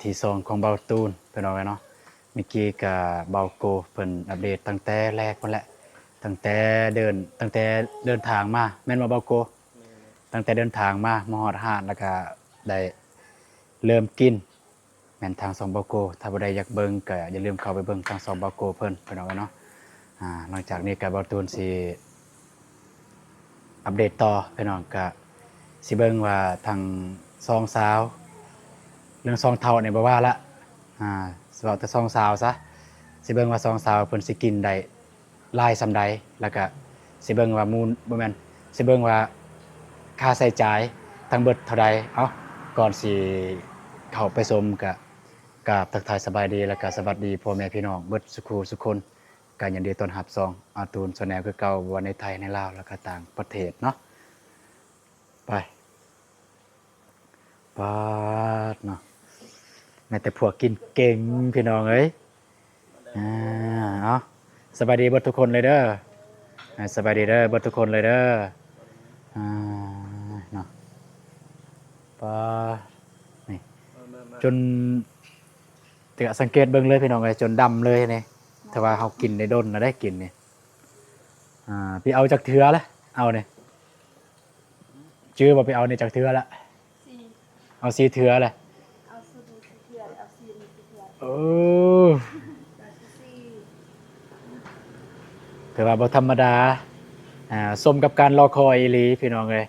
ທີສອງຂອງເບົາຕູນ ພີ່ນ້ອງເອີຍເນາະ. ເມື່ອກີ້ກະເບົາໂກເພິ່ນອັບເດດຕັ້ງແຕ່ແລກພຸ້ນແຫຼະ ຕັ້ງແຕ່ເດີນ ຕັ້ງແຕ່ເດີນທາງມາ ແມ່ນບໍ່ເບົາໂກ? ແມ່ນ. ຕັ້ງແຕ່ເດີນທາງມາ ມາຮອດຮ້ານ ແລ້ວກະໄດ້ເລີ່ມກິນ ແມ່ນທາງຊ່ອງເບົາໂກ. ຖ້າຜູ້ໃດຢາກເບິ່ງກະຢ່າລືມເຂົ້າໄປເບິ່ງທາງຊ່ອງເບົາໂກເພິ່ນ ພີ່ນ້ອງເອີຍເນາະ. ອ່າ ຫຼັງຈາກນີ້ກະເບົາຕູນຊິອັບເດດຕໍ່ ພີ່ນ້ອງ. ກະຊິເບິ່ງວ່າທັງສອງສາວ ເລື່ອງສອງເຖົ້ານີ້ບໍ່ວ່າລະ ອ່າ ຊິເວົ້າແຕ່ສອງສາວຊະ ຊິເບິ່ງວ່າສອງສາວເພິ່ນຊິກິນໄດ້ ຫຼາຍສ່ຳໃດ ແລ້ວກະຊິເບິ່ງວ່າມູນ ບໍ່ແມ່ນ ຊິເບິ່ງວ່າຄ່າໃຊ້ຈ່າຍທັງເບິດເທົ່າໃດ. ເອົ້າ ກ່ອນຊິເຂົ້າໄປຊົມ ກະກາບທັກທາຍສະບາຍດີ ແລ້ວກະສະຫວັດດີພໍ່ແມ່ພີ່ນ້ອງເບິດສຸຂູສຸຄົນ. ກະຍິນດີຕ້ອນຮັບຊ່ອງອາຕູນ Channel ຄືເກົ່າ ບໍ່ວ່າໃນໄທ ໃນລາວ ແລ້ວກະຕ່າງປະເທດເນາະ. ໄປ ປາດເນາະ ແມ່ນແຕ່ພວກກິນເກັ່ງ ພີ່ນ້ອງເອີຍ. ອ່າ ເອົາ ສະບາຍດີເບິດທຸກຄົນເລີຍເດີ ອ່າ ສະບາຍດີເດີເບິດທຸກຄົນເລີຍເດີ. ອ່າ ເນາະ ປາດ ນີ້ ມາ ມາ ມາ ຈົນ ແຕ່ກະສັງເກດເບິ່ງເລີຍ ພີ່ນ້ອງເອີຍ ຈົນດຳເລີຍນີ້. ແຕ່ວ່າເຮົາກິນໄດ້ດົນແລ້ວໄດ໋ ກິນນີ້. ອ່າ ໄປເອົາຈັກເທື່ອລະ ເອົານີ້ ຈື່ບໍ່ ໄປເອົານີ້ຈັກເທື່ອລະ? ສີ່ ເອົາສີ່ເທື່ອແຫຼະ. ເອົາສູດນີ້ສີ່ເທື່ອ ເອົາສີ່ນີ້ສີ່ເທື່ອ. ໂອ້ ໄດ້ສີ່ ຖືວ່າບໍ່ທຳມະດາ ອ່າ ສົມກັບການລໍຄອຍອີ່ຫຼີ ພີ່ນ້ອງເອີຍ.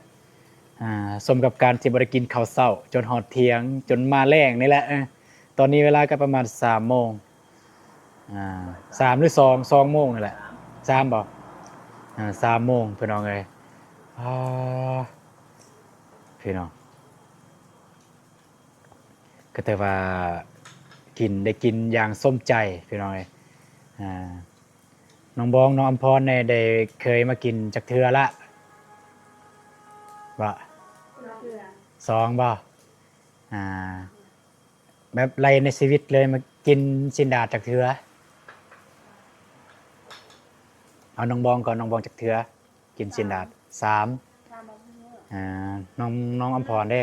ອ່າ ສົມກັບການທີ່ບໍ່ໄດ້ກິນເຂົ້າເຊົ້າຈົນຮອດທ່ຽງ ຈົນມາແລງນີ້ແຫຼະ. ເອີ ຕອນນີ້ເວລາກໍປະມານສາມໂມງ ອ່າ ສາມ ຫຼື ສອງ ສອງໂມງນີ້ແຫຼະ ສາມບໍ່? ອ່າ ສາມໂມງ ພີ່ນ້ອງເອີຍ. ອ່າ ພີ່ນ້ອງ ກໍຖືວ່າກິນ ໄດ້ກິນຢ່າງສົມໃຈ ພີ່ນ້ອງເອີຍ. ອ່າ ນ້ອງບອງ ນ້ອງອຳພອນນີ້ໄດ້ເຄີຍມາກິນຈັກເທື່ອລະບໍ່? ສອງເທື່ອ ສອງບໍ່? ອ່າ ແບບໄລ່ໃນຊີວິດເລີຍ ມາກິນຊີ້ນດາດຈັກເທື່ອ? ເອົານ້ອງບອງກ່ອນ ນ້ອງບອງຈັກເທື່ອ ກິນຊີ້ນດາດ? ສາມ ສາມ ສາມບໍ່ເທື່ອ. ອ່າ ນ້ອງ ນ້ອງອຳພອນເດ້?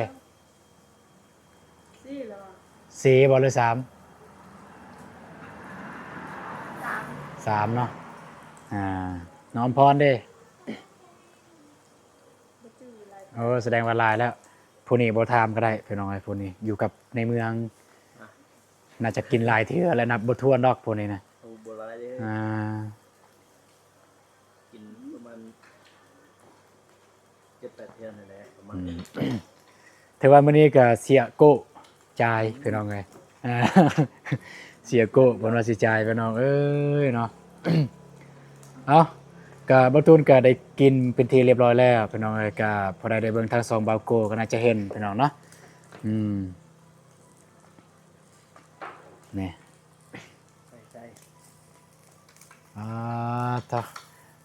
ສີ່ແລ້ວ ສີ່ບໍ່ ຫຼື ສາມ? ສາມ ສາມເນາະ. ອ່າ ນ້ອງອຳພອນເດ້? ບໍ່ຈື່ຫຼາຍ. ໂອ້ ສະແດງວ່າຫຼາຍແລ້ວ. ຜູ້ນີ້ບໍ່ຖາມກໍໄດ້ ພີ່ນ້ອງເອີຍ ຜູ້ນີ້ຢູ່ກັບໃນເມືອງ ອ່ະ ໜ້າຈະກິນຫຼາຍເທື່ອແລ້ວ ນັບບໍ່ຖ້ວນດອກຜູ້ນີ້ນະ. ໂອ້ ບໍ່ຫຼາຍເດ້. ອ່າ ກິນປະມານເຈັດແປດເທື່ອນີ້ແຫຼະ ປະມານ. ອືມ ຖືວ່າມື້ນີ້ກໍເສຍໂກ້ຈ່າຍ ພີ່ນ້ອງເອີຍ. ອ່າ ເສຍໂກ້ເພິ່ນວ່າຊິຈ່າຍ ພີ່ນ້ອງເອີຍເນາະ. ເອົ້າ ກະເບົາຕູນກະໄດ້ກິນເປັນທີ່ຮຽບຮ້ອຍແລ້ວ ພີ່ນ້ອງເອີຍ. ກະຜູ້ໃດໄດ້ເບິ່ງທາງຊ່ອງເບົາໂກ້ກໍໜ້າຈະເຫັນ ພີ່ນ້ອງເນາະ. ອືມ ນີ້ ໃສ່ ໃສ່ ອ່າ ເຖາະ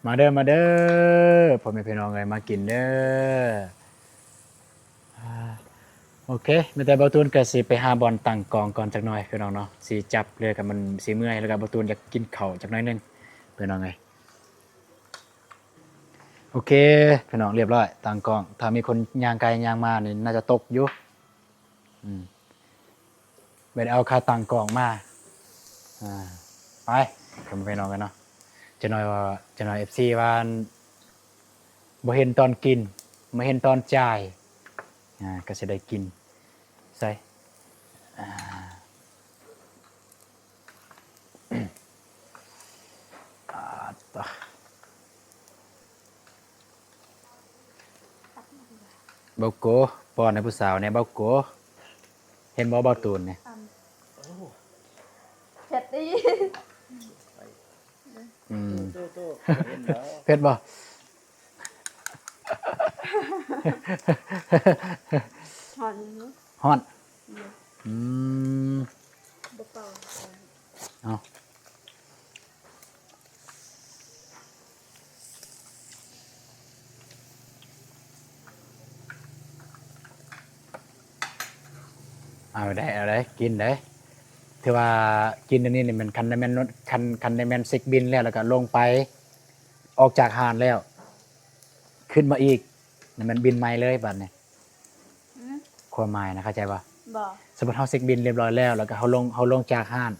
ມາເດີ ມາເດີ ພໍ່ແມ່ພີ່ນ້ອງເອີຍ ມາກິນເດີ. ອ່າ ໂອເຄ ມີແຕ່ເບົາຕູນກໍຊິໄປຫາບ່ອນຕັ້ງກ້ອງກ່ອນຈັກໜ່ອຍ ພີ່ນ້ອງເນາະ. ຊິຈັບເລີຍກໍມັນຊິເມື່ອຍ ແລ້ວກໍເບົາຕູນຢາກກິນເຂົ້າຈັກໜ້ອຍໜຶ່ງ ພີ່ນ້ອງເອີຍ. ໂອເຄ ພີ່ນ້ອງ ຮຽບຮ້ອຍ ຕັ້ງກ້ອງ. ຖ້າມີຄົນຍ່າງໄກຍ່າງມານີ້ ໜ້າຈະຕົກຢູ່. ອືມ ບໍ່ໄດ້ເອົາຂາຕັ້ງກ້ອງມາ. ອ່າ ໄປ ພີ່ນ້ອງເອີຍເນາະ. ຈັກໜ່ອຍວ່າ ຈັກໜ່ອຍເອັຟຊີວ່າ ບໍ່ເຫັນຕອນກິນ ມາເຫັນຕອນຈ່າຍ. ອ່າ ກໍຊິໄດ້ກິນ. ໃສ່ ອ່າ ອ່າ ຕະ ເບົາໂກ ປ້ອນໃຫ້ຜູ້ສາວແດ່ ເບົາໂກ. ເຫັນບໍ່ ເບົາຕູນນີ້? ເຜັດດີ. ອືມ ເຜັດບໍ່? ຮ້ອນຢູ່. ຮ້ອນ? ອືມ ບໍ່ເປົ່າ. ເອົາ ເອົາໄດ້ ເອົາໄດ້ ກິນໄດ້. ຖືວ່າກິນອັນນີ້ນີ້ແມ່ນ ຄັນໄດ້ແມ່ນ ຄັນ ຄັນໄດ້ແມ່ນເຊັກບິນແລ້ວ ແລ້ວກໍລົງໄປ ອອກຈາກຮ້ານແລ້ວ ຂຶ້ນມາອີກ ນັ້ນແມ່ນບິນໃໝ່ເລີຍບາດນີ້. ຄວາມໝາຍນະ ເຂົ້າໃຈບໍ່? ບໍ່? ສົມມຸດເຮົາເຊັກບິນຮຽບຮ້ອຍແລ້ວ ແລ້ວກໍເຮົາລົງ ເຮົາລົງຈາກຮ້ານ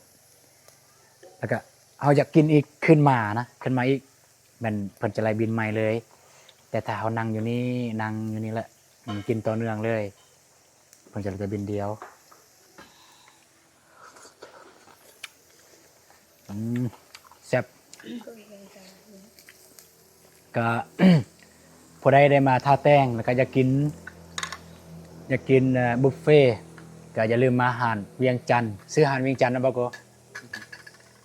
ແລ້ວກໍເຮົາຢາກກິນອີກ ຂຶ້ນມານະ ຂຶ້ນມາອີກ ແມ່ນເພິ່ນຈະໄລ່ບິນໃໝ່ເລີຍ. ແຕ່ຖ້າເຮົານັ່ງຢູ່ນີ້ ນັ່ງຢູ່ນີ້ແຫຼະ ອືມ ກິນຕໍ່ເນື່ອງເລີຍ ເພິ່ນຈະໄລ່ແຕ່ບິນດຽວ. ອືມ ແຊບ. ກະ ຜູ້ໃດໄດ້ມາທ່າແຕງ ແລ້ວກະຢາກກິນ ຢາກກິນ ເອີ ບຸບເຟ ກະຢ່າລືມມາຮ້ານວຽງຈັນ ຊື່ຮ້ານວຽງຈັນນະ ບໍ່ໂກ?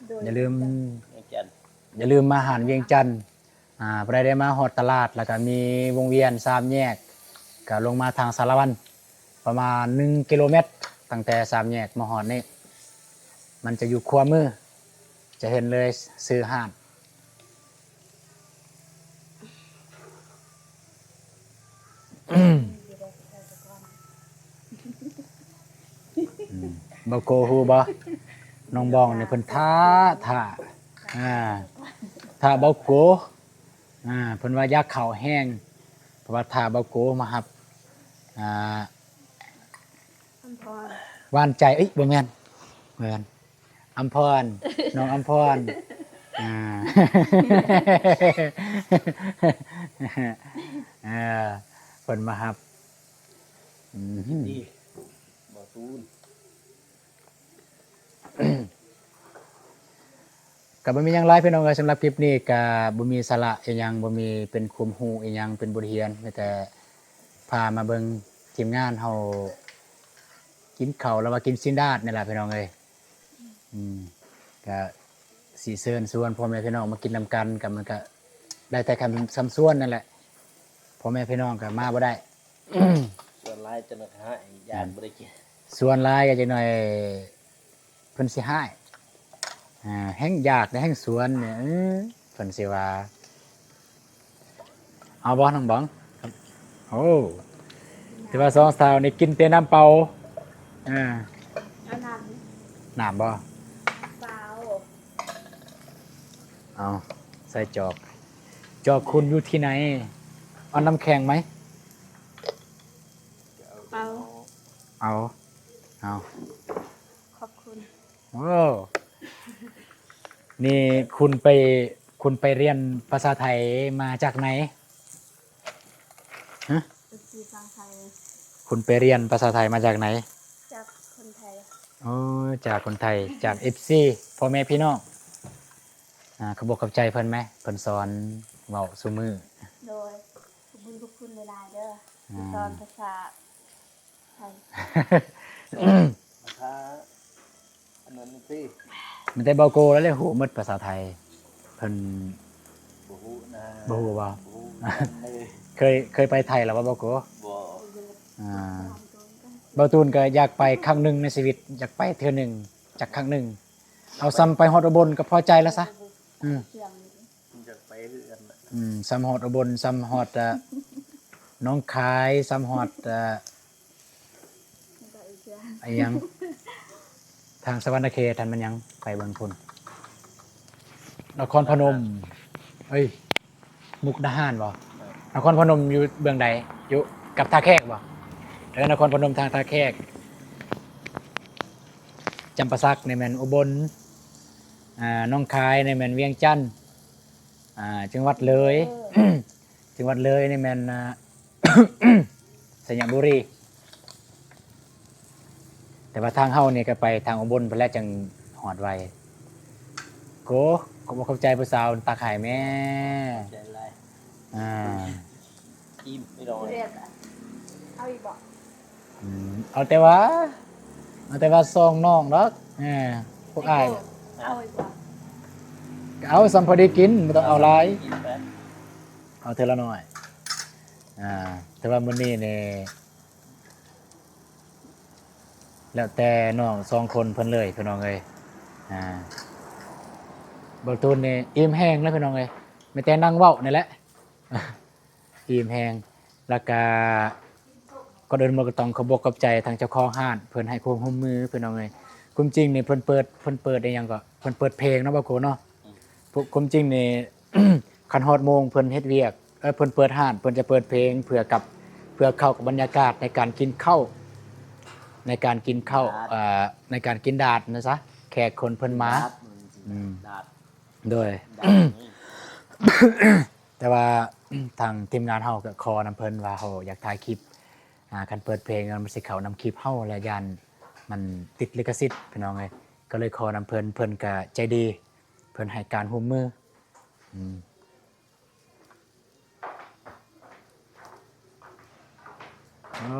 ໂດຍ ຢ່າລືມ ວຽງຈັນ ຢ່າລືມມາຮ້ານວຽງຈັນ. ອ່າ ຜູ້ໃດໄດ້ມາຮອດຕະຫຼາດ ແລ້ວກະມີວົງວຽນສາມແຍກ ກະລົງມາທາງສາລະວັນ ປະມານໜຶ່ງກິໂລແມັດ ຕັ້ງແຕ່ສາມແຍກມາຮອດນີ້ ມັນຈະຢູ່ຂວາມື ຈະເຫັນເລີຍຊື່ຮ້ານ. ອືມ ເບົາໂກຮູ້ບໍ່? ນ້ອງບອງນີ້ເພິ່ນຖ້າ ຖ້າ ອ່າ ຖ້າເບົາໂກ ອ່າ ເພິ່ນວ່າຢາກເຂົ້າແຮງ ເພາະວ່າຖ້າເບົາໂກມາຮັບ ອ່າ ອຳພອນ ຫວານໃຈ ເອີຍ ບໍ່ແມ່ນ ບໍ່ແມ່ນ ອຳພອນ ນ້ອງອຳພອນ ອ່າ ເອີ ເພິ່ນມາຮັບ ອືມ ບໍ່ຕູນ. ກໍບໍ່ມີຫຍັງຫຼາຍພີ່ນ້ອງເອີຍ ສຳລັບຄລິບນີ້ກໍບໍ່ມີສາລະອີ່ຫຍັງ ບໍ່ມີເປັນຄວາມຮູ້ອີ່ຫຍັງ ເປັນບົດຮຽນ ມີແຕ່ພາມາເບິ່ງທີມງານເຮົາກິນເຂົ້າ ຫຼືວ່າກິນຊີ້ນດາດນີ້ລະພີ່ນ້ອງເອີຍ. ອືມ ກໍຊິເຊີນຊວນພໍ່ແມ່ພີ່ນ້ອງມາກິນນຳກັນ ກໍມັນກໍໄດ້ແຕ່ຄຳຊຳຊວນນັ້ນແຫຼະ ພໍ່ແມ່ພີ່ນ້ອງກໍມາບໍ່ໄດ້. ສ່ວນຫຼາຍຈະໜ້ອຍຮ້າຍ ຢ້ານບໍ່ໄດ້ກິນ ສ່ວນຫຼາຍກໍຈັກໜ້ອຍເພິ່ນຊິຮ້າຍ ອ່າ ແຮ່ງຢາກແຮ່ງຊວນນີ້ ເອີ ເພິ່ນຊິວ່າ ເອົາບໍ່ນ້ອງບອງ? ໂອ້ ແຕ່ວ່າສອງສາວນີ້ກິນແຕ່ນ້ຳເປົ່າ ອ່າ ເອົານ້ຳ ນ້ຳບໍ່? ເປົ່າ ເອົາ ໃສ່ຈອກ ຈອກຄຸນຢູ່ທີ່ໃນ ເອົານ້ຳແຂງໄໝ? ເອົາ ເອົາ ເອົາ ຂອບຄຸນ. ໂອ້ ນີ້ຄຸນໄປ ຄຸນໄປຮຽນພາສາໄທມາຈາກໃນ? ຮະ? ເອັຟຊີຝັ່ງໄທ. ຄຸນໄປຮຽນພາສາໄທມາຈາກໃນ? ຈາກຄົນໄທ. ໂອ້ ຈາກຄົນໄທ ຈາກເອັຟຊີ ພໍ່ແມ່ພີ່ນ້ອງ. ອ່າ ຂອບອົກຂອບໃຈເພິ່ນແມ ເພິ່ນສອນເວົ້າຊຸມື້. ໂດຍ ຂອບຄຸນ ຂອບຄຸນຫຼາຍໆເດີ ອ່າ ທີ່ສອນພາສາໄທ. ພາສາອັນນັ້ນຕິ ມີແຕ່ເບົາໂກແລ້ວແຫຼະຮູ້ໝົດພາສາໄທ ເພິ່ນບໍ່ຮູ້ນະ ບໍ່ຮູ້ບໍ່? ບໍ່ຮູ້ນຳເລີຍ. ເຄີຍ ເຄີຍໄປໄທແລ້ວບໍ່ ເບົາໂກ? ບໍ່. ອ່າ ເບົາຕູນກໍຢາກໄປຄັ້ງໜຶ່ງໃນຊີວິດ ຢາກໄປເທື່ອໜຶ່ງຈັກຄັ້ງໜຶ່ງ ເອົາສ່ຳໄປຮອດອຸບົນກໍພໍໃຈແລ້ວຊະ. ອືມ ຢາກໄປຄືກັນນະ. ອືມ ສ່ຳຮອດອຸບົນ ສ່ຳຮອດ ເອີ ໜອງຄາຍ ສ່ຳຮອດ ເອີ ອີຫຍັງ ທາງສະຫວັນນະເຂດຫັ້ນແມ່ນຫຍັງ ໄປເບິ່ງພຸ້ນ ນະຄອນພະນົມ ເອີຍ ມຸກດາຫານບໍ່? ນະຄອນພະນົມຢູ່ເບື້ອງໃດ? ຢູ່ກັບທ່າແຂກບໍ່? ເອີ ນະຄອນພະນົມທາງທ່າແຂກ ຈຳປາສັກນີ້ແມ່ນອຸບົນ ອ່າ ໜອງຄາຍນີ້ແມ່ນວຽງຈັນ ອ່າ ຈັງຫວັດເລີຍ ເອີ ຈັງຫວັດເລີຍນີ້ແມ່ນ ອ່າ ໄຊຍະບູລີ ແຕ່ວ່າທາງເຮົານີ້ກໍໄປທາງອຸບົນພຸ້ນແຫຼະ ຈັ່ງຮອດໄວ. ໂກ ຂອບອົກຂອບໃຈຜູ້ສາວຕັກໃຫ້ແມ່ ຂອບໃຈຫຼາຍ. ອ່າ ອີ່ມ ພີ່ນ້ອງເອີຍ ເອົາອີກບໍ່? ອືມ ເອົາແຕ່ວ່າ ເອົາແຕ່ວ່າສອງນ້ອງດອກ ເອີ ພວກອ້າຍ ເອົາອີກບໍ່? ກໍເອົາສ່ຳພໍດີກິນ ບໍ່ຕ້ອງເອົາຫຼາຍ ກິນໄປ ເອົາເທື່ອລະໜ້ອຍ. ອ່າ ແຕ່ວ່າມື້ນີ້ນີ້ ແລ້ວແຕ່ນ້ອງສອງຄົນເພິ່ນເລີຍພີ່ນ້ອງເອີຍ. ອ່າ ເບົາຕູນນີ້ອີ່ມແຮງແລ້ວພີ່ນ້ອງເອີຍ ມີແຕ່ນັ່ງເວົ້ານີ້ແຫຼະ ອີ່ມແຮງ. ແລ້ວກະກ່ອນອື່ນໝົດກໍຕ້ອງຂອບອົກຂອບໃຈທາງເຈົ້າຂອງຮ້ານ ເພິ່ນໃຫ້ຄວາມຮ່ວມມືພີ່ນ້ອງເອີຍ. ຄວາມຈິງນີ້ເພິ່ນເປີດ ເພິ່ນເປີດອີ່ຫຍັງກໍ ເພິ່ນເປີດເພງເນາະ ບໍ່ໂກເນາະ. ອືມ ຄວາມຈິງນີ້ ຄັນຮອດໂມງເພິ່ນເຮັດວຽກ ເອີ ເພິ່ນເປີດຮ້ານ ເພິ່ນຈະເປີດເພງເພື່ອກັບ ເພື່ອເຂົ້າກັບບັນຍາກາດໃນການກິນເຂົ້າ. ໃນການກິນເຂົ້າ ດາດ ເອີ ໃນການກິນດາດນະຊະ ແຂກຄົນເພິ່ນມາ ດາດ ອືມ ດາດ ໂດຍ ດາດນີ້ ແຕ່ວ່າທາງທີມງານເຮົາກໍຂໍນຳເພິ່ນວ່າເຮົາຢາກຖ່າຍຄລິບ ອ່າ ຄັນເປີດເພງມັນຊິເຂົ້ານຳຄລິບເຮົາ ແລະ ຢ້ານມັນຕິດລິຂະສິດ ພີ່ນ້ອງເອີຍ ກໍເລີຍຂໍນຳເພິ່ນ ເພິ່ນກໍໃຈດີ ເພິ່ນໃຫ້ການຮ່ວມມື ອືມ. ໂອ້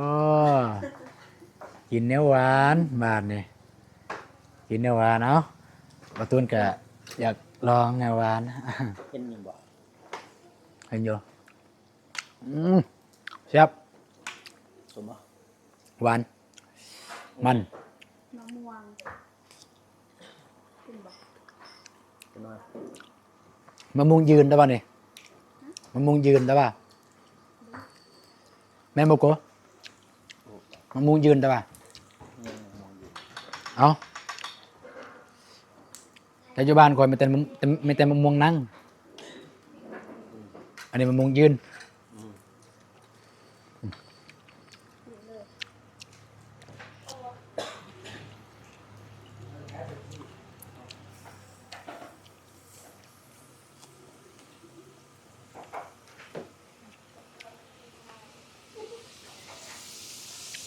ກິນແນວຫວານບາດນີ້ ກິນແນວຫວານ ເອົ້າ ບ່າວຕູນກະຢາກລອງແນວຫວານ ເຫັນຢູ່ບໍ່? ເຫັນຢູ່ ອືມ ແຊບ ສົມບໍ່? ຫວານ ມັນ ມະມ່ວງ ກິນບໍ່? ກິນໜ້ອຍ ມະມ່ວງຍືນໄດ້ບໍ່ນີ້? ມະມ່ວງຍືນໄດ້ບໍ່? ແມ່ນບໍ່ໂກ? ມະມ່ວງຍືນໄດ້ບໍ່? ແມ່ນ ມະມ່ວງຍືນ ເອົ້າ ແຕ່ຢູ່ບ້ານຂ້ອຍມີແຕ່ ມີແຕ່ມະມ່ວງນັ່ງ ອັນນີ້ມະມ່ວງຍືນ ອືມ.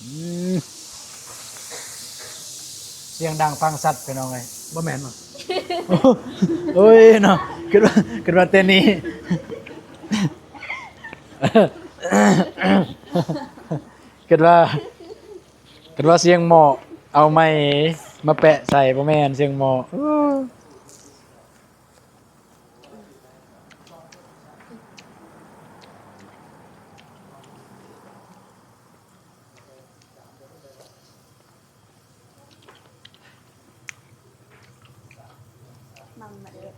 ອືມ ສຽງດັງຟັງຊັດ ພີ່ນ້ອງເອີຍ ບໍ່ແມ່ນບໍ່? ໂອ້ຍເນາະ ຄິດວ່າ ຄິດວ່າແຕ່ນີ້ ຄິດວ່າ ຄິດວ່າສຽງໝໍ້ ເອົາໄມ້ມາແປະໃສ່ ບໍ່ແມ່ນສຽງໝໍ້. ມັນມາເອງ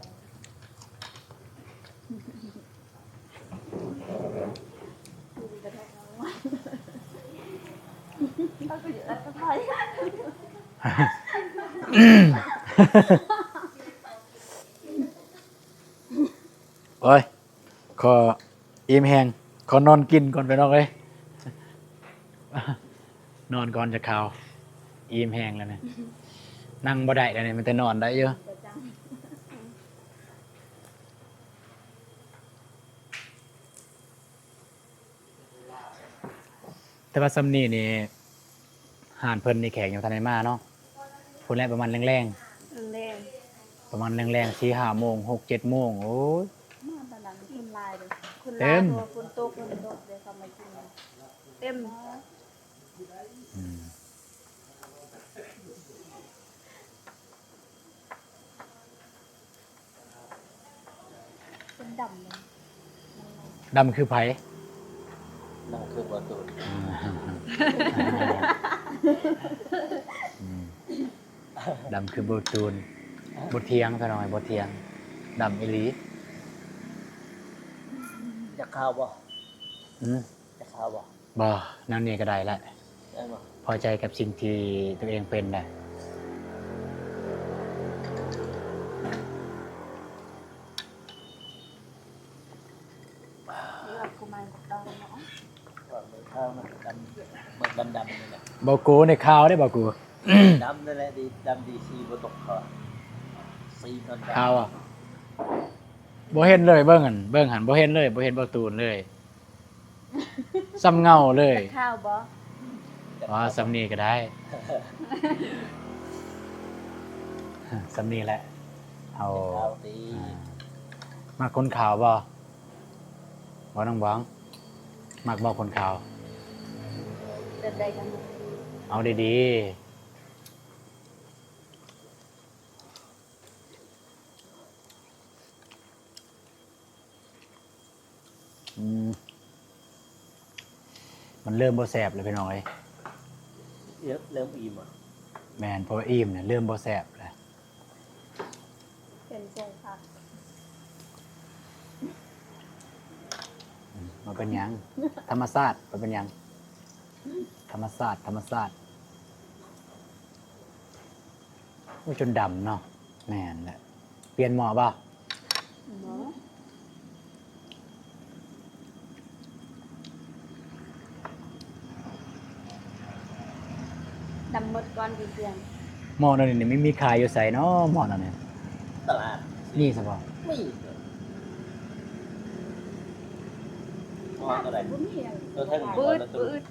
ໂອ້ຍ ຂໍອີ່ມແຮງ ຂໍນອນກິນກ່ອນ ພີ່ນ້ອງເອີຍ ນອນກ່ອນຈະເຂົ້າ ອີ່ມແຮງແລ້ວນີ້ ນັ່ງບໍ່ໄດ້ແລ້ວນີ້ ມີແຕ່ນອນໄດ້ຢູ່. ແຕ່ວ່າຊ່ຳນີ້ນີ້ ຮ້ານເພິ່ນນີ້ແຂກຍັງບໍ່ທັນໄດ້ມາເນາະ ພຸ້ນແຫຼະ ປະມານແລງໆ ແລງໆ ປະມານແລງໆ ສີ່ຫ້າໂມງ ຫົກເຈັດໂມງ ໂອ້ຍ ມາຕອນນັ້ນຄົນຫຼາຍເດ້ ຄົນຫຼາຍ ເຕັມ ເພາະວ່າຝົນຕົກ ຝົນຕົກເດ້ ເຂົາມາກິນ ເຕັມ ອືມ. ເປັນດຳເລີຍ ດຳຄືໃຜ? ດຳຄືບໍ່ຕູນ ອືມ ດຳຄືບໍ່ຕູນ ບໍ່ຖຽງ ຂ້ານ້ອຍບໍ່ຖຽງ ດຳອີ່ຫຼີ. ຢາກຂາວບໍ່? ອືມ ຢາກຂາວບໍ່? ບໍ່ ແນວນີ້ກໍໄດ້ລະ ໄດ້ບໍ່? ພໍໃຈກັບສິ່ງທີ່ຕົວເອງເປັນແຫຼະ. ເລືອກຜູ້ໃໝ່ບໍ່ຕ້ອງເນາະ ເບິ່ງເບິ່ງຂາວນະ ດຳ ເບິ່ງດຳໆ ນີ້ແຫຼະ ບໍ່ກູນີ້ຂາວເດ້ ບໍ່ກູ ດຳນັ້ນແຫຼະ ດີ ດຳດີ ສີບໍ່ຕົກ ຂາວ ສີມັນຂາວ ຂາວ ບໍ່ເຫັນເລີຍ ເບິ່ງຫັ້ນ ເບິ່ງຫັ້ນ ບໍ່ເຫັນເລີຍ ບໍ່ເຫັນບໍ່ຕູນເລີຍ. ສ່ຳເງົາເລີຍ ຈະຂາວບໍ່? ອໍ ສ່ຳນີ້ກໍໄດ້ ສ່ຳນີ້ແຫຼະ ເຮົາ ຂາວຕິ ອ່າ ມັກຄົນຂາວບໍ່? ບໍ່ ນ້ອງບອງ ມັກບໍ່ຄົນຂາວ? ແບບໃດກໍໄດ້ ເອົາດີໆ. ອືມ ມັນເລີ່ມບໍ່ແຊບແລ້ວ ພີ່ນ້ອງເອີຍ ເລີ່ມ ເລີ່ມອີ່ມ ແມ່ນ ເພາະວ່າອີ່ມແລ້ວ ເລີ່ມບໍ່ແຊບແລ້ວ ເປັນຊົງຜັກ ອືມ ບໍ່ເປັນຫຍັງ ທຳມະຊາດ ບໍ່ເປັນຫຍັງ ທຳມະຊາດ ທຳມະຊາດ. ໂອ້ຍ ຈົນດຳເນາະ ແມ່ນແຫຼະ ປ່ຽນໝໍ້ບໍ່? ບໍ່ ດ ຈຳໝົດກ່ອນຢູ່ເທື່ອ. ໝໍ້ແນວນີ້ນີ້ມີ ມີຂາຍຢູ່ໃສເນາະ ໝໍ້ແນວນີ້? ຕະຫຼາດ ມີຊະບໍ່? ມີ ໝໍ້ຕົວໃດ? ບໍ່ມີ ຕົວເທິງ ບຶດ ບໍ່ອຶດ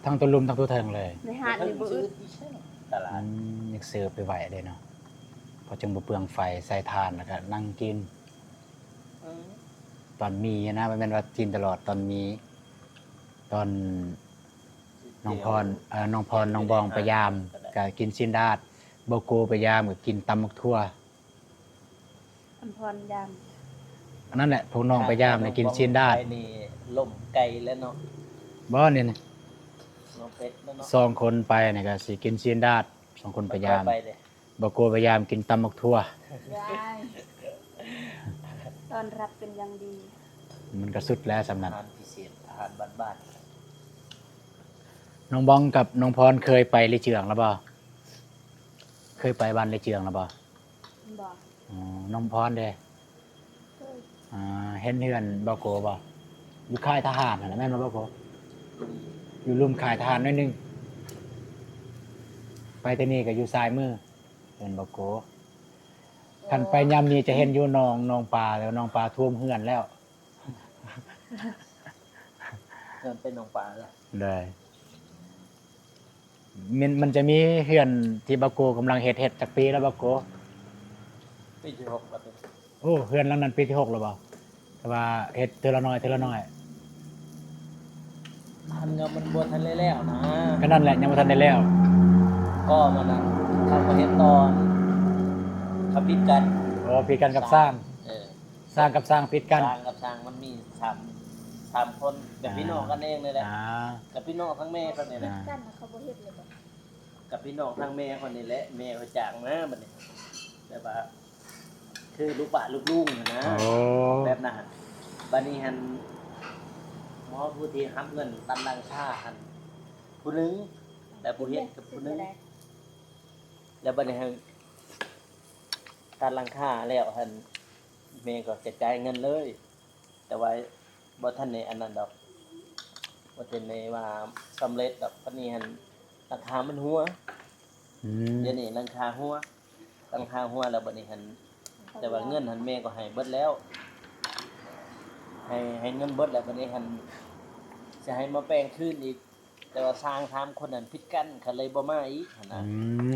ທັງຕົວລຸ່ມທັງຕົວເທິງເລີຍ. ໃນຮ້ານນີ້ບໍ່ອຶດ ຕະຫຼາດ ອືມ ຍັງຊື້ໄປໄວ້ເດ້ເນາະ ເພາະຈັ່ງບໍ່ເປືອງໄຟ ໃສ່ຖ່ານແລ້ວກະນັ່ງກິນ. ອືມ ຕອນມີນະ ບໍ່ແມ່ນວ່າກິນຕະຫຼອດ ຕອນມີ ຕອນ ນ້ອງພອນ ເອີ ນ້ອງພອນ ນ້ອງບອງໄປຢາມ ກະກິນຊີ້ນດາດ, ບໍ່ໂກໄປຢາມກະກິນຕຳໝາກຖົ່ວ. ອັນພອນຢາມ ອັນນັ້ນແຫຼະ ພວກນ້ອງໄປຢາມນີ້ກິນຊີ້ນດາດ. ໄປນີ້ລົ້ມໄກ່ແລ້ວເນາະ. ບໍ່ ນີ້ນະ ນ້ອງເປັດແລ້ວເນາະ. ສອງຄົນໄປນີ້ກະຊິກິນຊີ້ນດາດ ສອງຄົນໄປຢາມ. ໄປ ໄປເດ້. ບໍ່ກົວພະຍາຍາມກິນຕຳບັກຖົ່ວ. ໄດ້ ຕ້ອນຮັບເປັນຢ່າງດີ. ມັນກະສຸດແລ້ວສ່ຳນັ້ນ. ອາຫານພິເສດ ອາຫານບ້ານໆ. ນ້ອງບອງກັບນ້ອງພອນເຄີຍໄປລີເຈືອງແລ້ວບໍ່? ເຄີຍໄປບ້ານລີເຈືອງແລ້ວບໍ່? ບໍ່. ອໍ ນ້ອງພອນເດ? ເຄີຍ. ອ່າ ເຫັນເຮືອນບ່າວໂກບໍ່? ຢູ່ຄ້າຍທະຫານຫັ້ນແຫຼະ ແມ່ນບໍ່ບ່າວໂກ? ຢູ່ລຸ່ມຄ້າຍທະຫານໜ້ອຍໜຶ່ງ. ໄປແຕ່ນີ້ກະຢູ່ຊ້າຍມື ເຮືອນບ່າວໂກ. ຄັນໄປຍາມນີ້ຈະເຫັນຢູ່ໜອງ ໜອງປາ ແລ້ວໜອງປາຖ້ວມເຮືອນແລ້ວ. ເຮືອນເປັນໜອງປາແລ້ວ. ໂດຍ. ມັນ ມັນຈະມີເຮືອນທີ່ບ່າວໂກກຳລັງເຮັດ ເຮັດຈັກປີແລ້ວບ່າວໂກ? ປີທີຫົກແລ້ວ. ໂອ້ ເຮືອນຫຼັງນັ້ນປີທີຫົກແລ້ວບໍ່? ແຕ່ວ່າເຮັດເທື່ອລະໜ້ອຍ ເທື່ອລະໜ້ອຍ. ມັນຍັງ ມັນບໍ່ທັນໄດ້ແລ້ວນະ. ກະນັ້ນແຫຼະ ຍັງບໍ່ທັນໄດ້ແລ້ວ. ກໍມັນນະ ເຂົາມາເຮັດຕອນ ເຂົາຜິດກັນ. ໂອ້ ຜິດກັນກັບຊ່າງ. ເອີ. ຊ່າງກັບຊ່າງຜິດກັນ. ຊ່າງກັບຊ່າງມັນມີສາມ ສາມຄົນ ແບບພີ່ນ້ອງກັນເອງນີ້ແຫຼະ. ອ່າ ກັບພີ່ນ້ອງທັງແມ່ເພິ່ນນີ້ແຫຼະ. ອ່າ ກັນນະ ເຂົາບໍ່ເຮັດເລີຍບໍ່? ກັບພີ່ນ້ອງທັງແມ່ເພິ່ນນີ້ແຫຼະ ແມ່ເພິ່ນຈ້າງມາບັດນີ້ ແບບວ່າຄືລູກປ້າລູກລຸງຫັ້ນນະ. ໂອ້ ແບບນັ້ນ. ບັດນີ້ຫັ້ນ ໝໍຜູ້ທີ່ຮັບເງິນຕັດຫຼັງຄາຫັ້ນຜູ້ໜຶ່ງ ແລ້ວຜູ້ເຮັດກັບຜູ້ໜຶ່ງ. ແລ້ວບັດນີ້ຫັ້ນ ຕັດຫຼັງຄາແລ້ວຫັ້ນ ແມ່ກໍຈະຈ່າຍເງິນເລີຍ ແຕ່ວ່າບໍ່ທັນໄດ້ອັນນັ້ນດອກ ບໍ່ທັນໄດ້ວ່າສຳເລັດດອກ. ບັດນີ້ຫັ້ນ ຫຼັງຄາມັນຫົວ. ອືມ ດຽວນີ້ຫຼັງຄາຫົວ ຫຼັງຄາຫົວແລ້ວບັດນີ້ຫັ້ນ ແຕ່ວ່າເງິນຫັ້ນແມ່ກໍໃຫ້ເບິດແລ້ວ ໃຫ້ ໃຫ້ເງິນເບິດແລ້ວ. ບັດນີ້ຫັ້ນ ຊິໃຫ້ມາແປງຄືນອີກ ແຕ່ວ່າຊ່າງສາມຄົນນັ້ນຜິດກັນ ເຂົາເລີຍບໍ່ມາອີກຫັ້ນນະ. ອືມ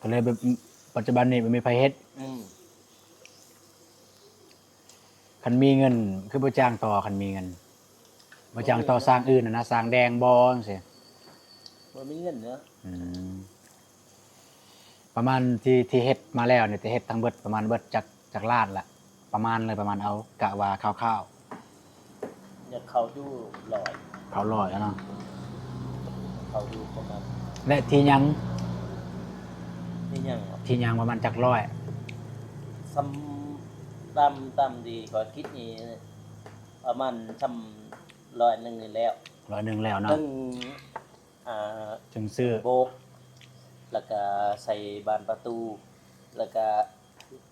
ກໍເລີຍແບບ ປັດຈຸບັນນີ້ບໍ່ມີໃຜເຮັດ. ອືມ ຄັນມີເງິນຄືບໍ່ຈ້າງຕໍ່? ຄັນມີເງິນບໍ່ຈ້າງຕໍ່ຊ່າງອື່ນນະ ຊ່າງແດງບໍ່ຈັ່ງຊີ້? ບໍ່ມີເງິນເນາະ. ອືມ ປະມານທີ່ ທີ່ເຮັດມາແລ້ວນີ້ ທີ່ເຮັດທັງເບິດປະມານເບິດຈັກ ຈັກລ້ານລະ? ປະມານເລີຍ ປະມານເອົາກະວ່າຄ່າວໆ. ຢາກເຂົ້າຢູ່ຮ້ອຍ ເຂົ້າຮ້ອຍແລ້ວເນາະ. ເຂົ້າຢູ່ປະມານ ແລະ ທີ່ຍັງ ທີ່ຍັງ ທີ່ຍັງປະມານຈັກຮ້ອຍ? ສ່ຳ ຕ່ຳ ຕ່ຳດີກວ່າຄິດນີ້ປະມານສ່ຳຮ້ອຍໜຶ່ງນີ້ແລ້ວ. ຮ້ອຍໜຶ່ງແລ້ວເນາະ. ເຖິງ ອ່າ ຈຶ່ງຊື້ໂບກ ແລ້ວກະໃສ່ບານປະຕູ ແລ້ວກະ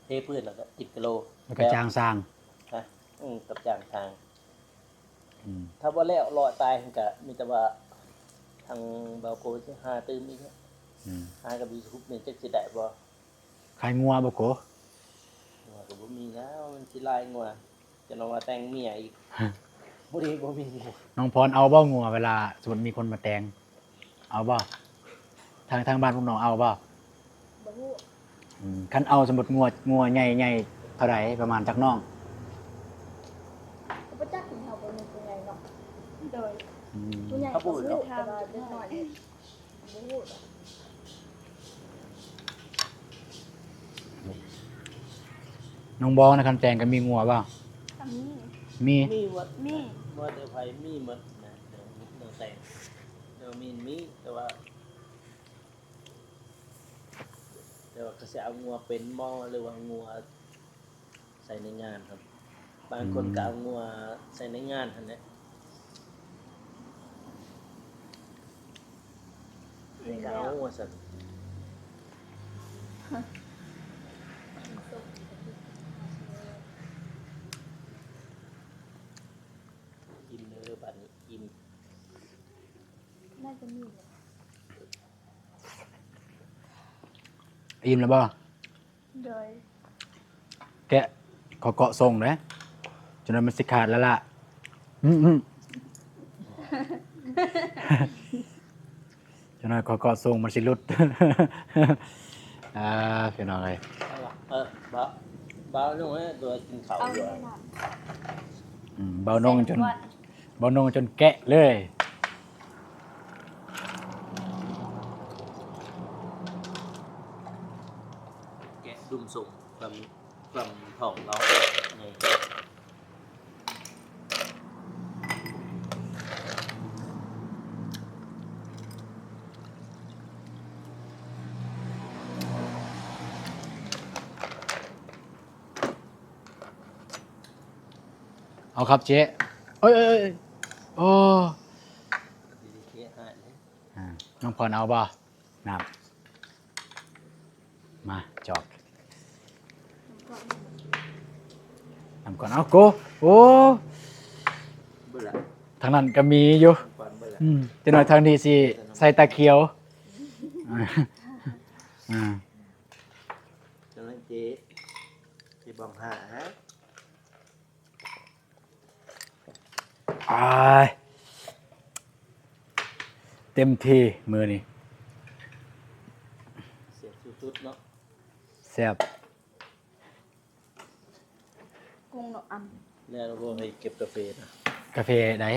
ເທພື້ນ ແລ້ວກະຕິດກະໂຫຼ ແລ້ວກະຈ້າງຊ່າງ. ຮະ? ອືມ ກັບຈ້າງຊ່າງ. ອືມ ຖ້າບໍ່ແລ້ວເລາະຕາຍຫັ້ນກະມີແຕ່ວ່າທາງບ່າວໂກຊິຫາຕື່ມອີກ. ອືມ ຫາກັບຢູທູບນີ້ຈັກຊິໄດ້ບໍ່? ຂາຍງົວບໍ່ໂກ? ງົວກໍບໍ່ມີແລ້ວ ມັນຊິລາຍງົວ ຈະນອນວ່າແຕ່ງເມຍອີກ. ບໍ່ດີ ບໍ່ມີງົວ. ນ້ອງພອນເອົາບໍ່ງົວ ເວລາສົມມຸດມີຄົນມາແຕ່ງ ເອົາບໍ່? ທາງ ທາງບ້ານພວກນ້ອງເອົາບໍ່? ບໍ່ຮູ້. ອືມ ຄັນເອົາສົມມຸດງົວ ງົວໃຫຍ່ໆເທົ່າໃດ ປະມານຈັກໜ້ອງ? ກໍບໍ່ຈັກ ເຮົາບໍ່ແມ່ນຜູ້ໃຫຍ່ເນາະ. ໂດຍ. ອືມ ຜູ້ໃຫຍ່ກໍຮູ້ ແຕ່ວ່າເດັກນ້ອຍ ນ້ອງບອງນະ ຄັນແຕ່ງກໍມີງົວບໍ່? ກໍມີ. ມີ ມີໝົດ. ມີ ບໍ່ແຕ່ໃຜມີໝົດນະ ແນວແຕ່ງ ແນວມີ ມີ ແຕ່ວ່າ ແຕ່ວ່າເຂົາຊິເອົາງົວເປັນບໍ່ ຫຼືວ່າງົວ ໃສ່ໃນງານຫັ້ນ ບາງຄົນ ອືມ ກໍເອົາງົວໃສ່ໃນງານຫັ້ນແຫຼະ. ໃຜກໍເອົາວ່າຊັ້ນ. ອີ່ມເດີ ບາດນີ້ອີ່ມ. ໜ້າຈະມີແຫຼະ. ອີ່ມແລ້ວບໍ່? ໂດຍ ແກະ ຂໍເກາະສົ່ງເດ້ ຈະໜ້ອຍມັນຊິຂາດແລ້ວລະ. ອືມ ອືມ ຈະໜ້ອຍຂໍເກາະສົ່ງມັນຊິຫຼຸດ. ອ່າ ພີ່ນ້ອງເອີຍ ເອີ ເບົາ ເບົາລົງເດີ ຕົວກິນເຂົ້າຢູ່. ອືມ ເບົານົງຈົນ ເບົານົງຈົນແກະເລີຍ. ແກະດຸ່ມສົ້ມ ຄວາມ ຄວາມທ້ອງເຮົາໃຫຍ່. ເອົາຄັບເຈ. ເອີຍ ເອີຍ ເອີຍ ໂອ້ ດີເຄຫາຍເລີຍ. ອ່າ ນ້ອງພອນເອົາບໍ່? ນ້ຳ ມາຈອກ ນ້ຳກ່ອນ ເອົາໂກ. ໂອ້ ເບິດລະ ທາງນັ້ນກໍມີຢູ່. ນ້ຳກ່ອນເບິດລະ. ອືມ ຈັກໜ້ອຍທາງນີ້ຊິໃສ່ຕາຂຽວ. ອ່າ ອ່າ ຈັກໜ້ອຍເຈ ຊິບອກຫາ. ອ້າຍ ເຕັມທີ່ມື້ນີ້ ແຊບສຸດໆເນາະ. ແຊບ ກຸ້ງເນາະ ອຳ ແມ່ນບໍ່ ໃຫ້ເກັບກາເຟນະ. ກາເຟໃດ?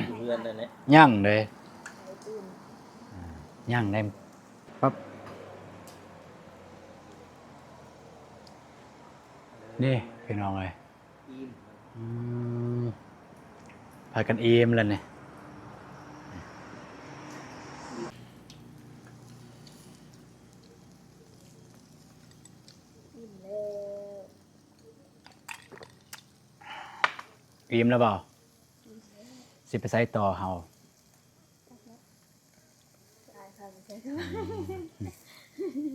ຢູ່ເຮືອນນັ້ນແຫຼະ. ຍັງເດ້ ໄປຕື່ມ ອ່າ ຍັງໄດ້. ປັບ ນີ້ພີ່ນ້ອງເອີຍ ອີ່ມ ອືມ ພາກັນອີ່ມແລ້ວນີ້. ອີ່ມແລ້ວ ອີ່ມແລ້ວບໍ່? ອີ່ມແລ້ວ ຊິໄປໃສຕໍ່ເຮົາ? ອືມ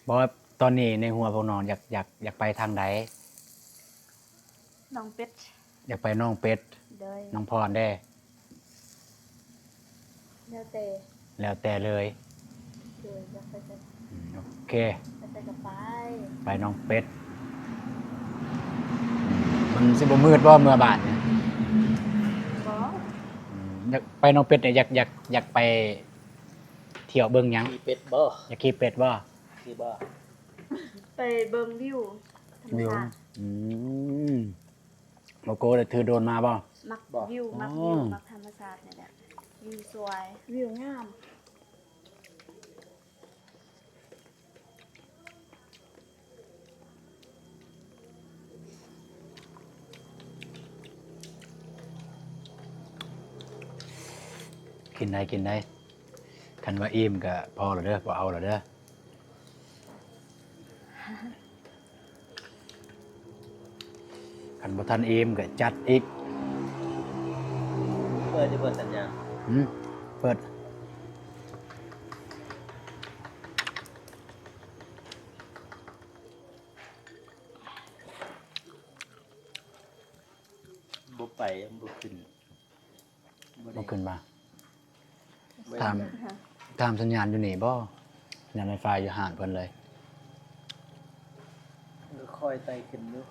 ບໍ່ ຕອນນີ້ໃນຫົວພວກນ້ອງຢາກ ຢາກ ຢາກໄປທາງໃດ? ໜອງເປັດ ຢາກໄປໜອງເປັດ. ໂດຍ ນ້ອງພອນເດ້? ແລ້ວແຕ່ ແລ້ວແຕ່ເລີຍ. ໂດຍ ຢາກໄປໃສ ອືມ ໂອເຄ ໄປໃສກໍໄປ ໄປໜອງເປັດ. ມັນຊິບໍ່ມືດບໍ່ເມືອບ້ານນີ້? ບໍ່ ອືມ ຢາກໄປໜອງເປັດນີ້ ຢາກ ຢາກ ຢາກໄປທ່ຽວເບິ່ງຫຍັງ? ຂີ່ເປັດບໍ່? ຢາກຂີ່ເປັດບໍ່? ຂີ່ບໍ່? ໄປເບິ່ງວິວທຳມະຊາດ. ອືມ ບໍ່ໂກໄດ້ຖືໂດຣນມາບໍ່? ມັກວິວ ມັກວິວ ມັກທຳມະຊາດນີ້ແຫຼະ ວິວສວຍ ວິວງາມ. ກິນໄດ້ ກິນໄດ້ ຄັນວ່າອີ່ມກໍພໍແລ້ວເດີ ບໍ່ເອົາແລ້ວເດີ. ຄັນບໍ່ທັນອີ່ມກໍຈັດອີກ. ເປີດຢູ່ບໍ່ສັນຍານ? ຫືມ? ເປີດ. ບໍ່ໄປ ບໍ່ຂຶ້ນ. ບໍ່ໄດ້ ບໍ່ຂຶ້ນມາ. ຖາມ ຖາມສັນຍານຢູ່ນີ້ບໍ່? ສັນຍານໄວຟາຍຢູ່ຮ້ານເພິ່ນເລີຍ. ເອີ ຄ່ອຍໄຕ່ຂຶ້ນຢູ່.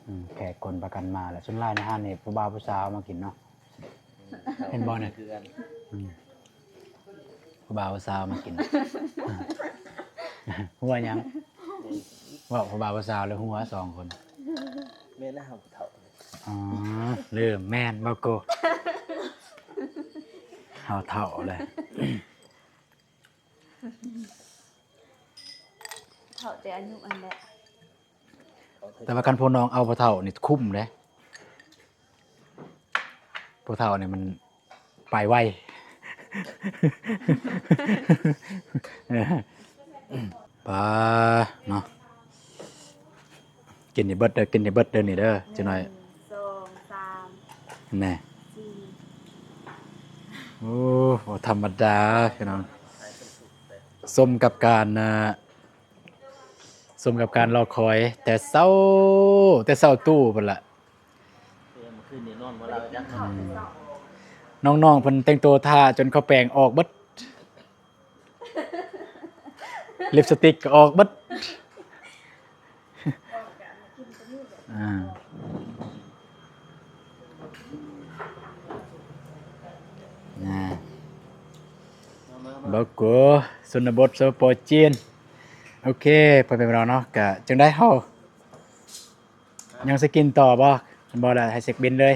ອືມ ແຂກຄົນປະກັນມາແລ້ວ. ສ່ວນຫຼາຍໃນຮ້ານນີ້ຜູ້ບ່າວຜູ້ສາວມາກິນເນາະ. ເຫັນບໍ່ນີ້? ຄືກັນ ອືມ ຜູ້ບ່າວຜູ້ສາວມາກິນ. ຫົວຫຍັງ? ເວົ້າຜູ້ບ່າວຜູ້ສາວແລ້ວຫົວສອງຄົນ. ແມ່ນແລ້ວ ເຮົາເຖົ້າ. ອໍ ລືມ ແມ່ນບໍ່ໂກ? ເຮົາເຖົ້າແລ້ວ. ເຖົ້າແຕ່ອາຍຸຫັ້ນແຫຼະ. ແຕ່ວ່າຄັນພວກນ້ອງເອົາຜູ້ເຖົ້ານີ້ຄຸ້ມເດ້. ຜູ້ເຖົ້ານີ້ມັນໄປໄວ. ປາເນາະ. ກິນໃຫ້ເບິດເດີ ກິນໃຫ້ເບິດເດີນີ້ເດີ. ຈັກໜ້ອຍ ໜຶ່ງ ສອງ ສາມ ແນ່ ສີ່. ໂອ້ ບໍ່ທຳມະດາພີ່ນ້ອງ. ສົມກັບການ ອ່າ ສົມກັບການລໍຄອຍແຕ່ເຊົ້າ ແຕ່ເຊົ້າຕູ້ພຸ້ນລະ. ເມື່ອຄືນນີ້ນອນບໍ່ຫຼັບຈັກນອນ. ນ້ອງໆເພິ່ນແຕ່ງໂຕຖ້າຈົນເຂົ້າແປງອອກເບິດ ລິບສະຕິກກໍອອກເບິດ. ອ່າ ນະ ບາໂກ ຊົນນະບົດ ສປປ ຈີນ. ໂອເຄ ພໍ່ແມ່ພີ່ນ້ອງເນາະ ກະຈັ່ງໃດເຮົາ ຍັງຊິກິນຕໍ່ບໍ່? ຄັນບໍ່ລະໃຫ້ເຊັກບິນເລີຍ.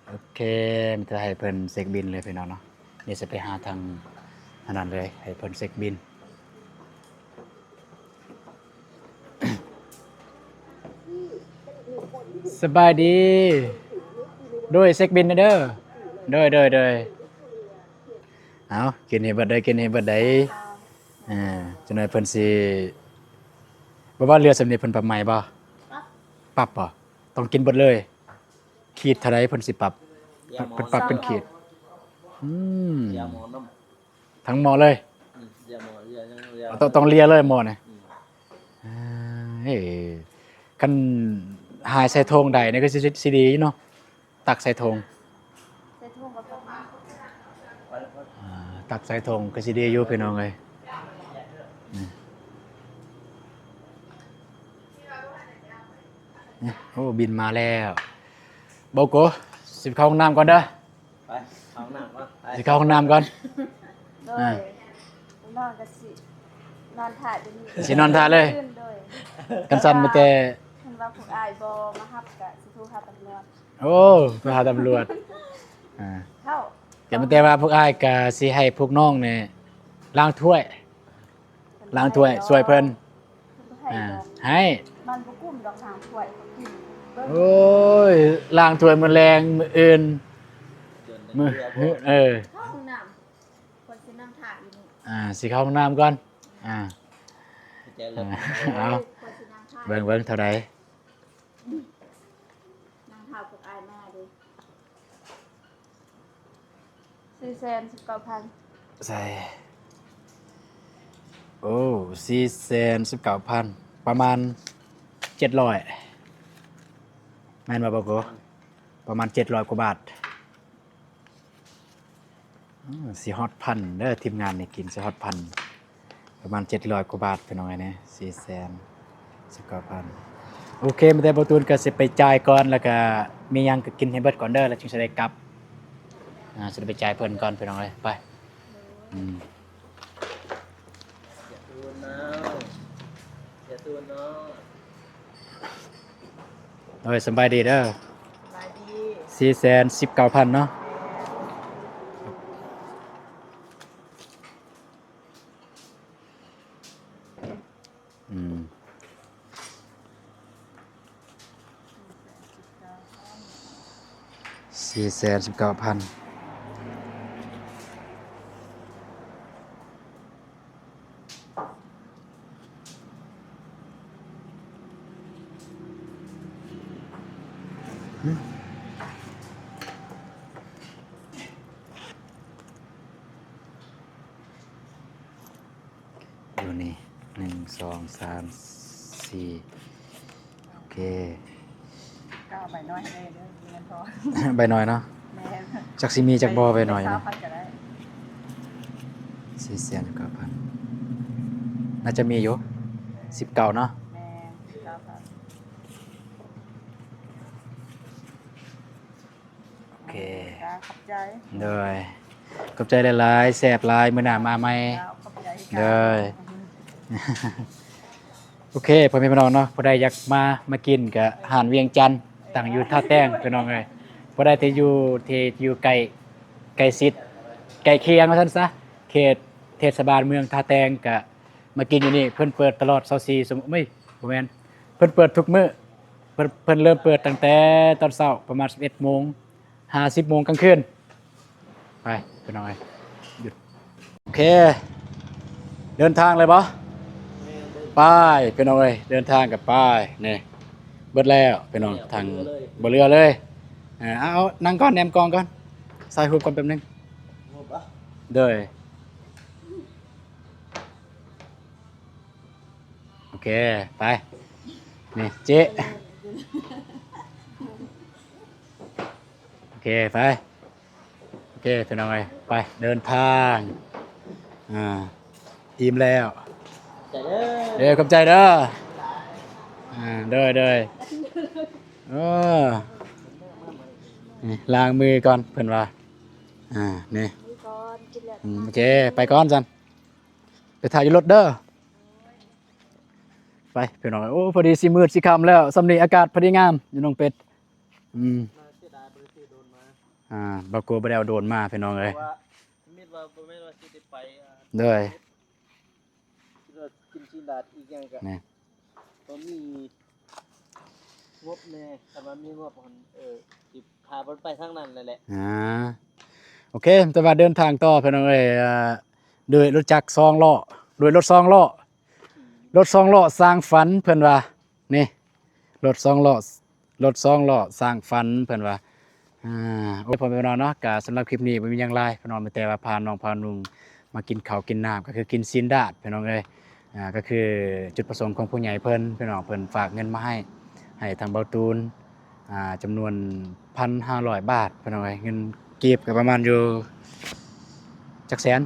ໂອເຄ ມີແຕ່ໃຫ້ເພິ່ນເຊັກບິນເລີຍພີ່ນ້ອງເນາະ. ດຽວຊິໄປຫາທາງອັນນັ້ນເລີຍ ໃຫ້ເພິ່ນເຊັກບິນ. ສະບາຍດີ. ໂດຍ ເຊັກບິນແດ່ເດີ. ໂດຍ ໂດຍ ໂດຍ. ເອົາ ກິນໃຫ້ເບິດເດີ ກິນໃຫ້ເບິດໃດ. ເອີ ຈັກໜ້ອຍເພິ່ນຊິ ບໍ່ວ່າເຫຼືອສ່ຳນີ້ເພິ່ນປັບໃໝບໍ່? ປັບ ປັບບໍ່? ຕ້ອງກິນເບິດເລີຍ. ຂີດເທົ່າໃດເພິ່ນຊິປັບ? ເພິ່ນປັບເປັນຂີດ. ອືມ ເລຍໝໍ້ນຳ ທັງໝໍ້ເລີຍ. ອືມ ເລຍໝໍ້ ເລຍ ເລຍ ຕ້ອງ ຕ້ອງເລຍເລີຍໝໍ້ນີ້. ອືມ ເອີ ຄັນຫາຍໃສ່ຖົງໄດ້ນີ້ກໍຊິ ຊິດີເນາະ. ຕັກໃສ່ຖົງ ໃສ່ຖົງກໍ ອ່າ ຕັກໃສ່ຖົງກໍຊິດີຢູ່ພີ່ນ້ອງເອີຍ. ນີ້ ນີ້ ໂອ້ ບິນມາແລ້ວ. ບາໂກ ຊິເຂົ້າຫ້ອງນ້ຳກ່ອນເດີ. ໄປເຂົ້າຫ້ອງນ້ຳກ່ອນ ໄປ ຊິເຂົ້າຫ້ອງນ້ຳກ່ອນ. ໂດຍ ອ່າ ນອນກໍຊິນອນຖ້າຢູ່ນີ້ ຊິນອນຖ້າເລີຍ. ໂດຍ ຄັນຊັ້ນມີແຕ່ ຄັນວ່າພວກອ້າຍບໍ່ມາຮັບກໍຊິໂທຫາຕຳຫຼວດ. ໂອ້ ໂທຫາຕຳຫຼວດ. ອ່າ ເຂົ້າ ແຕ່ ແຕ່ວ່າພວກອ້າຍກະຊິໃຫ້ພວກນ້ອງນີ້ລ້າງຖ້ວຍ ລ້າງຖ້ວຍຊ່ວຍເພິ່ນ. ເພິ່ນໃຫ້ ອ່າ ບໍ່ ໃຫ້ ມັນບໍ່ກຸ້ມດອກ ລ້າງຖ້ວຍ ເພິ່ນ ໂອ້ຍ ລ້າງຖ້ວຍມື້ແລງ ມື້ອື່ນ ມື້ ເອີ ເຂົ້າຫ້ອງນ້ຳ ຂ້ອຍຊິນັ່ງຖ້າຢູ່ນີ້. ອ່າ ຊິເຂົ້າຫ້ອງນ້ຳກ່ອນ. ອ່າ ເອົາ ຂ້ອຍຊິນັ່ງຖ້າ ເບິ່ງ ເບິ່ງເທົ່າໃດ. ນັ່ງຖ້າພວກອ້າຍມາເດ້. ສີ່ແສນສິບເກົ້າພັນ ໃສ່ ໂອ້ ສີ່ແສນສິບເກົ້າພັນ ປະມານເຈັດຮ້ອຍ ແມ່ນບໍ່ບາໂກ? ປະມານເຈັດຮ້ອຍກວ່າບາດ. ອືມ ຊິຮອດພັນເດີ ທີມງານນີ້ກິນຊິຮອດພັນ ປະມານເຈັດຮ້ອຍກວ່າບາດ ພີ່ນ້ອງເອີຍ ສີ່ແສນສິບເກົ້າພັນ. ໂອເຄ ມີແຕ່ບໍ່ຕູນກໍຊິໄປຈ່າຍກ່ອນ ແລ້ວກໍມີຫຍັງກໍກິນໃຫ້ເບິດກ່ອນເດີ ແລ້ວຈຶ່ງຊິໄດ້ກັບ. ອ່າ ຊິໄດ້ໄປຈ່າຍເພິ່ນກ່ອນ ພີ່ນ້ອງເອີຍ ໄປ. ອືມ ໂດຍ ສະບາຍດີເດີ. ສະບາຍດີ. ສີ່ແສນສິບເກົ້າພັນເນາະ. ອືມ ສີ່ແສນສິບເກົ້າພັນ. ຢູ່ນີ້ ໜຶ່ງ ສອງ ສາມ ສີ່ ໂອເຄ ກໍເອົາໃບນ້ອຍໃຫ້ແດ່ເດີ ມີເງິນພໍ ໃບນ້ອຍເນາະ. ແມ່ນ ຈັກຊິມີຈັກບໍ່ໃບນ້ອຍ ໄປຊາວພັນກໍໄດ້. ສີ່ແສນເກົ້າພັນ ໜ້າຈະມີຢູ່ ສິບເກົ້າເນາະ. ແມ່ນ ສິບເກົ້າພັນ. ໂອເຄ ຂອບໃຈ. ໂດຍ ຂອບໃຈຫຼາຍໆ ແຊບຫຼາຍ ມື້ໜ້າມາໃໝ່. ເຈົ້າ ຂອບໃຈຄືກັນ. ໂດຍ ໂອເຄ ພໍ່ແມ່ພີ່ນ້ອງເນາະ ຜູ້ໃດຢາກມາ ມາກິນກະຮ້ານວຽງຈັນ ຕັ້ງຢູ່ທ່າແຕງ ພີ່ນ້ອງເອີຍ. ຜູ້ໃດທີ່ຢູ່ ທີ່ຢູ່ໃກ້ ໃກ້ຊິດ ໃກ້ຄຽງວ່າຊັ້ນຊະ ເຂດເທດສະບານເມືອງທ່າແຕງ ກະມາກິນຢູ່ນີ້ ເພິ່ນເປີດຕະຫຼອດຊາວສີ່ຊົ່ວໂມງ ເອີຍ ບໍ່ແມ່ນ ເພິ່ນເປີດທຸກມື້. ເພິ່ນ ເພິ່ນເລີ່ມເປີດຕັ້ງແຕ່ຕອນເຊົ້າປະມານສິບເອັດໂມງ ຫາສິບໂມງກາງຄືນ. ໄປ ພີ່ນ້ອງເອີຍ ຢຸດ. ໂອເຄ ເດີນທາງເລີຍບໍ່? ໄປ ພີ່ນ້ອງເອີຍ ເດີນທາງກັນໄປ. ນີ້ ເບິດແລ້ວພີ່ນ້ອງ ທາງ ບໍ່ເຫຼືອເລີຍ. ເອີ ເອົາ ເອົາ ນັ່ງກ່ອນ ແນມກ້ອງກ່ອນ ຖ່າຍຮູບກ່ອນແປັບໜຶ່ງ. ໂດຍ. ໂອເຄ ໄປ ນີ້ເຈ ໂອເຄ ໄປ. ໂອເຄພີ່ນ້ອງເອີຍ ໄປເດີນທາງ ອ່າ ອີ່ມແລ້ວ ໃຈເດີ ເດີ ຂອບໃຈເດີ ອ່າ ໂດຍ ໂດຍ ເອີ ນີ້ລ້າງມືກ່ອນເພິ່ນວ່າ ອ່າ ນີ້ ມື້ກ່ອນກິນແລ້ວ ອືມ ໂອເຄ ໄປກ່ອນຊັ້ນ ໄປຖ້າຢູ່ລົດເດີ ໄປພີ່ນ້ອງເອີຍ ໂອ້ ພໍດີຊິມືດຊິຄ່ຳແລ້ວ ຊ່ຳນີ້ອາກາດພໍດີງາມຢູ່ໜອງເປັດ ອືມ ມາເສຍດາຍບໍ່ໄດ້ຊື້ໂດຣນມາ ອ່າ ບ່າວໂກບໍ່ໄດ້ເອົາໂດຣນມາພີ່ນ້ອງເອີຍ ເພາະວ່າ ມີດວ່າບໍ່ແມ່ນວ່າຊິໄດ້ໄປ ອ່າ ໂດຍ ຄິດວ່າກິນຊີ້ນດາດອີກຫຍັງກະ ແມ່ນ ບໍ່ມີງົບແດ່ ຄັນວ່າມີງົບຫັ້ນ ເອີ ຊິພາເພິ່ນໄປທາງນັ້ນແຫຼະ ອ່າ ໂອເຄ ແຕ່ວ່າເດີນທາງຕໍ່ພີ່ນ້ອງເອີຍ ອ່າ ໂດຍລົດຈັກສອງລໍ້ ໂດຍລົດສອງລໍ້ ອືມ ລົດສອງລໍ້ສ້າງຝັນເພິ່ນວ່າ ນີ້ ລົດສອງລໍ້ ລົດສອງລໍ້ສ້າງຝັນເພິ່ນວ່າ ອ່າ ໂອ້ຍ ພໍ່ແມ່ພີ່ນ້ອງເນາະ ກະສຳລັບຄລິບນີ້ບໍ່ມີຫຍັງຫຼາຍພີ່ນ້ອງ ມີແຕ່ວ່າພານ້ອງພານຸ່ງມາກິນເຂົ້າກິນນ້ຳ ກໍຄືກິນຊີ້ນດາດພີ່ນ້ອງເອີຍ ອ່າ ກໍຄືຈຸດປະສົງຂອງຜູ້ໃຫຍ່ເພິ່ນ ພີ່ນ້ອງເພິ່ນຝາກເງິນມາໃຫ້ ໃຫ້ທາງເບົາຕູນ ອ່າ ຈຳນວນພັນຫ້າຮ້ອຍບາດພີ່ນ້ອງເອີຍ ເງິນກີບກໍປະມານຢູ່ ຈັກແສນ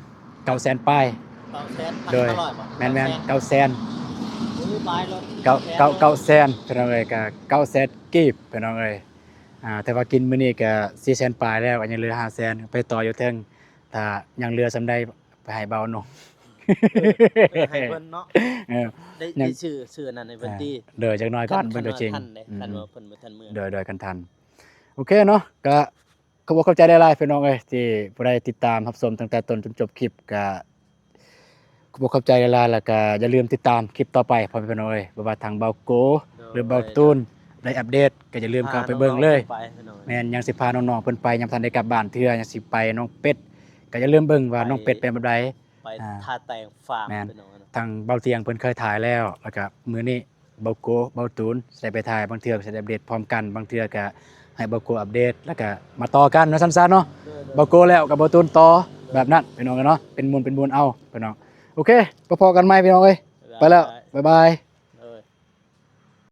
ເກົ້າແສນປາຍ ເກົ້າແສນ ໂດຍ ພັນຫ້າຮ້ອຍບໍ່ ແມ່ນໆ ເກົ້າແສນ ເກົ້າແສນ ໂອ້ຍ ຫຼາຍໂລດ ເກົ້າ ເກົ້າແສນ ເກົ້າແສນພີ່ນ້ອງເອີຍ ກໍເກົ້າແສນກີບພີ່ນ້ອງເອີຍ ອ່າ ແຕ່ວ່າກິນມື້ນີ້ກໍສີ່ແສນປາຍແລ້ວ ກໍຍັງເຫຼືອຫ້າແສນ ໄປຕໍ່ຢູ່ເທິງ ຖ້າຍັງເຫຼືອສ່ຳໃດ ໄປໃຫ້ເບົານົງ ເອີ ເອີ ໃຫ້ເພິ່ນເນາະ ເອີ ໄດ້ ຍັງ ໄດ້ຊື້ ຊື້ອັນນັ້ນໃຫ້ເພິ່ນຕິ ອ່າ ໂດຍ ຈັກໜ້ອຍກ່ອນ ຄັນ ເບິ່ງຕົວຈິງ ຄັນວ່າທັນເດ້ ອືມ ຄັນວ່າເພິ່ນບໍ່ທັນເມືອ ໂດຍ ໂດຍ ຄັນທັນ ໂອເຄເນາະ ກະ ຂອບອົກຂອບໃຈຫຼາຍໆ ພີ່ນ້ອງເອີຍ ທີ່ຜູ້ໃດຕິດຕາມຮັບຊົມຕັ້ງແຕ່ຕົ້ນຈົນຈົບຄລິບ ກະ ຂອບອົກຂອບໃຈຫຼາຍໆ ແລ້ວກະຢ່າລືມຕິດຕາມຄລິບຕໍ່ໄປ ພໍ່ແມ່ພີ່ນ້ອງເອີຍ ບໍ່ວ່າທາງເບົາໂກ ໂດຍ ຫຼືເບົາຕູນ ໄດ້ອັບເດດ ກະຢ່າລືມເຂົ້າໄປເບິ່ງເລີຍ ພານ້ອງໆເພິ່ນໄປ ພີ່ນ້ອງເອີຍ ແມ່ນ ຍັງຊິພານ້ອງໆເພິ່ນໄປ ຍັງບໍ່ທັນໄດ້ກັບບ້ານເທື່ອ ຍັງຊິໄປໜອງເປັດ ກະຢ່າລືມເບິ່ງວ່າ ໄປ ໜອງເປັດເປັນແບບໃດ ໄປ ອ່າ ທ່າແຕ່ງຟາມ ແມ່ນ ພີ່ນ້ອງເອີຍ ທາງເບົາຕຽງເພິ່ນເຄີຍຖ່າຍແລ້ວ ແລ້ວກະມື້ນີ້ ເບົາໂກ ເບົາຕູນ ຊິໄດ້ໄປຖ່າຍ ບາງເທື່ອກໍຊິໄດ້ອັບເດດພ້ອມກັນ ບາງເທື່ອກໍໃຫ້ເບົາໂກອັບເດດ ແລ້ວກໍມາຕໍ່ກັນເນາະ ຊັ້ນໆເນາະ ໂດຍໆ ເບົາໂກແລ້ວກັບເບົາຕູນຕໍ່ ໂດຍ ແບບນັ້ນ ພີ່ນ້ອງເນາະ ເປັນໝູນເປັນໝູນເອົາ ພີ່ນ້ອງ ໂອເຄ ໄປພໍ້ກັນໃໝ່ ພີ່ນ້ອງເອີຍ ບາຍບາຍ ໄປແລ້ວ ບາຍບາຍ.